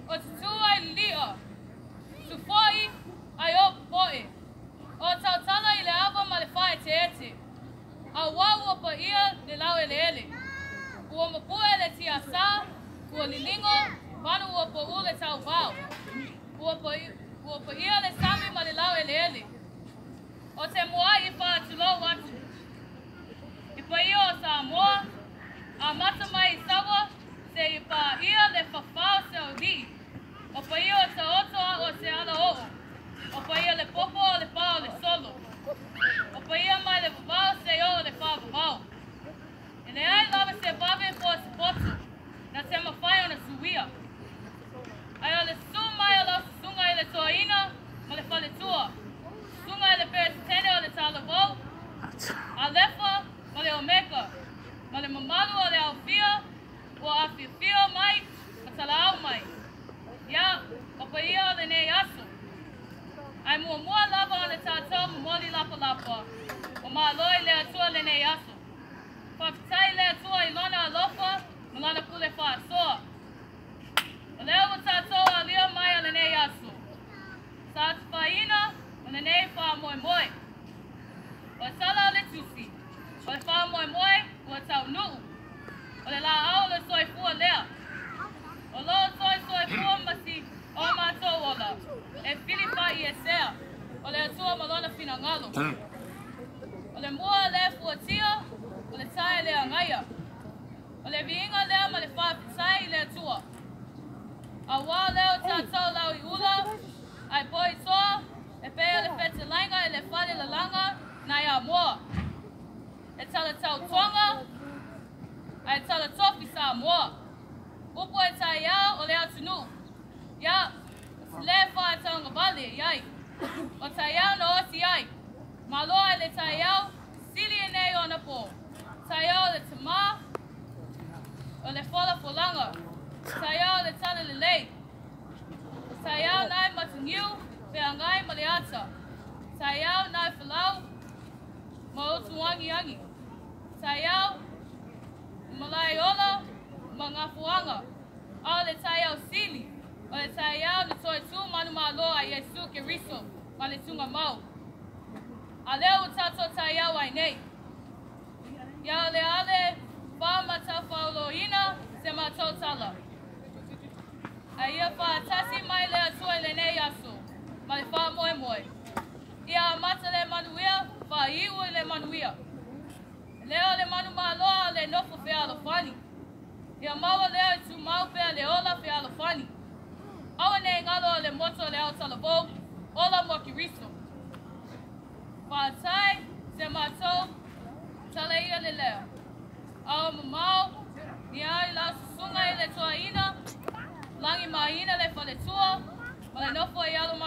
O te tū ai lilia, tufoi ai o poe. O tautala i le ava ma le whaeteete. A wau o pa ia le lau eleele. Ua mapue le tiasa, ua lilingo, panu ua po ule tau vau. Ua pa ia le sami ma le lau eleele. O te mua i whaatulou atu. I pa ia o Samoa, a mata mai i sawa, se i pa ia le whawhao se o lii. O pa ia o te oto a o te ala oo. O pa ia le popo o le pā o le solo. O pa ia mai le vavao se o le pā vavao. E le ai lava se vave po se poto, na te mawhai o na suia. Ai o le su mai o lau susunga i le toaina ma le faletua. Susunga i le peresitene o le talavou, a lefa ma le omeka, ma le mamalu o le aufia, ua afiafia mai, ma talaau mai. Ia, o pa ia o le nei aso. Ai mua mua lava o le tātou momoli lapa lapa, o māloi le atua le nei aso. Whakatai le atua i lona alofa, ma lana pule whaasoa. O lea ua tātou a leo mai o le nei aso. Sa atuwhaina o le nei wha moe moe. O le sala o le tusi, o le wha moe moe ua tau nuu. O le la au le soifua lea. O lo toi soifua masi o mātou ola. E whiliwha i e sea, o le atua malona whina ngalo. O le mua le fuatia, o le tae le angaia. O le viinga lea ma le whaapitai i le atua. A wā leo tātou lau i ula, ai poi toa, e pea le whetelainga e le whare lalanga, nai a moa. E tala tau tonga, ai tala tofi sa moa. Upo e tai au o le atunu. Ia, le whae taunga vale, iai. O tai au na oti ai. Maloa e le tai au, sili e nei ona pō. Tai au le tamā, o le whala folanga. Tai au le tala le lei. Tai au nai matangiu, wheangai ma le ata. Tai au nai whalau, ma otuangi angi. Tai au, malai ola, ma ngā fuanga. A o le tai au sili, o le tai au le toi tū manu māloa a Yesu Keriso, ma le tunga mau. A leo o tātou tai au ai nei. Ia le ale wha matawhauloina se mātou tala. A ia whaatasi mai le atua i le nei aso, ma le wha moe moe. Ia mata le manuia, wha iu i le manuia. Leo le manu māloa le nofo whea alofani. Ia maua leo i tūmau pea le ola whea alofani. Awa nei ngalo le moto le au talavou, ola mo Keriso. Whaatai, se mātou, tala ia le leo. Awa mamau, ni ai lau susunga i le toaina, langi maina le faletua, ma le nofo i alo